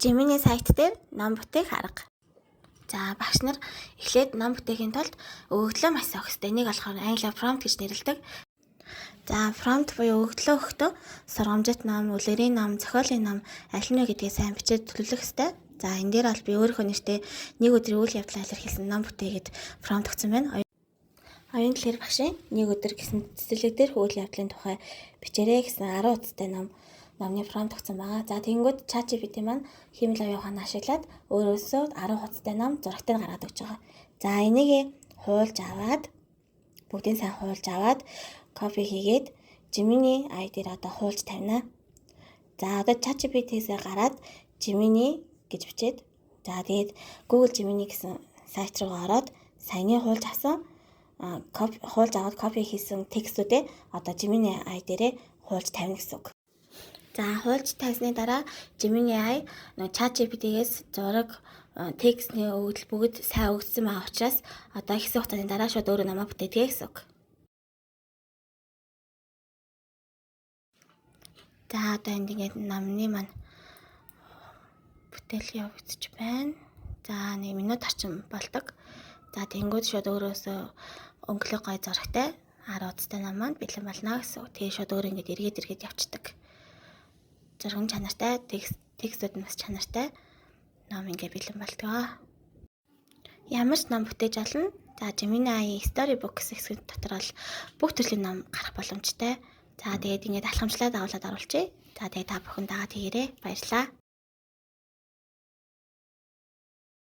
Gemini сайт дээр ном бүтээх арга. За, багш нар эхлээд ном бүтээхийн тулд өгөгдлөө маш сайн өгөх ёстой. Энийг болохоор англиар prompt гэж нэрлэдэг. За, prompt буюу өгөгдлөө өгөхдөө сургамжит ном, үлгэрийн ном, зохиолын ном аль нь вэ гэдгийг сайн бичээд төлөвлөх ёстой. За, энэ дээр бол би өөрийнхөө нэртэй нэг өдрийн үйл явдлаа илэрхийлсэн ном бүтээгээд prompt өгсөн байна. Оюун дэлгэр багшийн нэг өдөр гэсэн цэцэрлэг дээрх үйл явдлын тухай бичээрэй гэсэн 10 хуудастай номны prompt өгсөн байгаа. За, тэгэнгүүт ChatGPT маань хиймэл оюун ухаан ашиглаад өөрөөсөө 10 хуудастай ном зурагтай гаргаад өгч байгаа. За, энийг хуулж аваад, бүгдийг сайн хуулж аваад, copy хийгээд Gemini AI дээр одоо хуулж тавина. За, одоо ChatGPT-ээс гараад Gemini гэж бичээд, за, тэгээд Google Gemini гэсэн сайт руу ороод саяны хуулж авсан, хуулж аваад copy хийсэн текстүүдээ одоо Gemini AI дээрээ хуулж тавина гэсэн үг. За, хуулж тавьсны дараа Gemini AI нөгөө ChatGPT-гээс зураг, текстний өгөгдөл бүгд сайн өгөгдсөн байгаа учраас одоо хэсэг хугацааны дараа шууд өөрөө номоо бүтээдэг гэсэн үг. За, одоо энд ингээд номны маань бүтээл явагдчих байна. За, 1 минут орчим болдог. За, тэнгүүд шууд өөрөөсөө өнгөлөг гой зурагтай 10 хуудастай ном маань бэлэн болно гэсэн үг. Тэгээ шууд өөр ингээд эргээд эргээд явцдаг. Зураг нь чанартай, текстүүд нь бас чанартай ном ингээд бэлэн болдгоо. Ямар ч ном бүтээж олно. За, Gemini AI Storybook гэсэн хэсэг дотор бол бүх төрлийн ном гарах боломжтой. За, тэгээд ингээд алхамжлаад агуулаад оруулчихъя. За, тэгээд та бүхэн дагаад хийгээрэй. Баярлалаа.